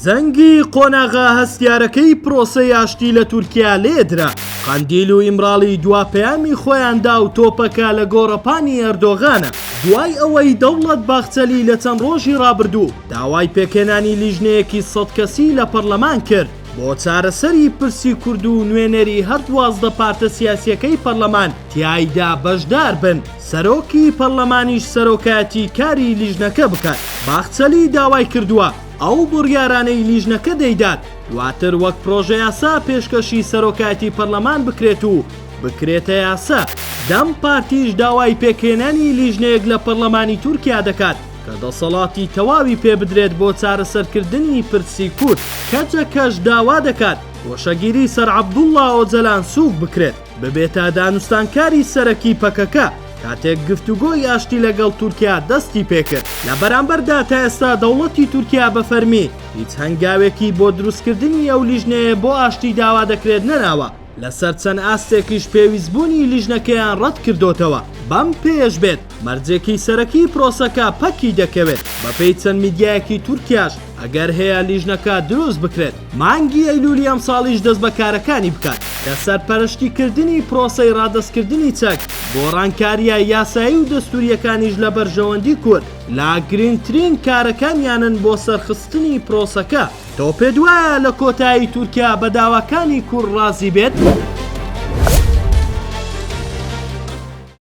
زەنگی قۆناغە هەستیارەکەی پرۆسەی ئاشتی لە تورکیا لێدرا، قەندیل و ئیمراڵی دوا پەیامی خۆیان دا و تۆپەکە لە گۆڕەپانی ئەردۆغانە، دوای ئەوەی دەوڵەت باخچەلی لە چەند ڕۆژی ڕابردوو داوای پێکهێنانی لیژنەیەکی سەد کەسی لە پەڕلەمان کرد بۆ چارەسەری پرسی کورد و نوێنەری هەر 12 پارتە سیاسیەکەی پەڕلەمان تیایدا بەشدار بن. سەرۆکی پەڕلەمانیش سەرۆکایەتی کاری لیژنەکە بکات. باخچەلی داوای کردووە ئەو بڕیارانەی لیژنەکە دەیدات دواتر وەک پرۆژەیاسا پێشکەشی سەرۆکایەتی پەڕلەمان بکرێت و بکرێتە یاسا. دەم پارتیش داوای پێکهێنانی لیژنەیەک لە پەڕلەمانی تورکیا دەکات کە دەسەڵاتی تەواوی پێبدرێت بۆ چارەسەرکردنی پرسی کورد. کەجەکەش داوا دەکات گۆشەگیری سەر عەبدوڵڵا ئۆجەلان سووک بکرێت. ببێتە دانوستانکاری سەرەکی پەکەکە کاتێک گفتوگۆی ئاشتی لەگەڵ تورکیا دەستی پێکرد. لە بەرامبەردا تا ئێستا دەوڵەتی تورکیا بە فەرمی هیچ هەنگاوێکی بۆ دروستکردنی ئەو لیژنەیە بۆ ئاشتی داوا دەکرێت نەناوە، لەسەر چەند ئاستێکیش پێویستبوونی لیژنەکەیان ڕەتکردۆتەوە، بەم پێیەش بێت مەرجێکی سەرەکی پرۆسەکە پەکی دەکەوێت، بەپێی چەند میدیایەکی تورکیاش ئەگەر هەیە لیژنەکە دروست بکرێت مانگی ئەیلولی ئەمساڵیش دەست بە کارەکانی بکات. کە سەرپەرشتیکردنی پرۆسەی ڕادەستکردنی چەک، گۆڕانکارییە یاسایی و دەستوورییەکانیش لە بەرژەوەندی کورد لە گرنگترین کارەکانیانن بۆ سەرخستنی پرۆسەکە. تۆ پێت وایە لە کۆتایی تورکیا بە داواکانی کورد ڕازی بێت؟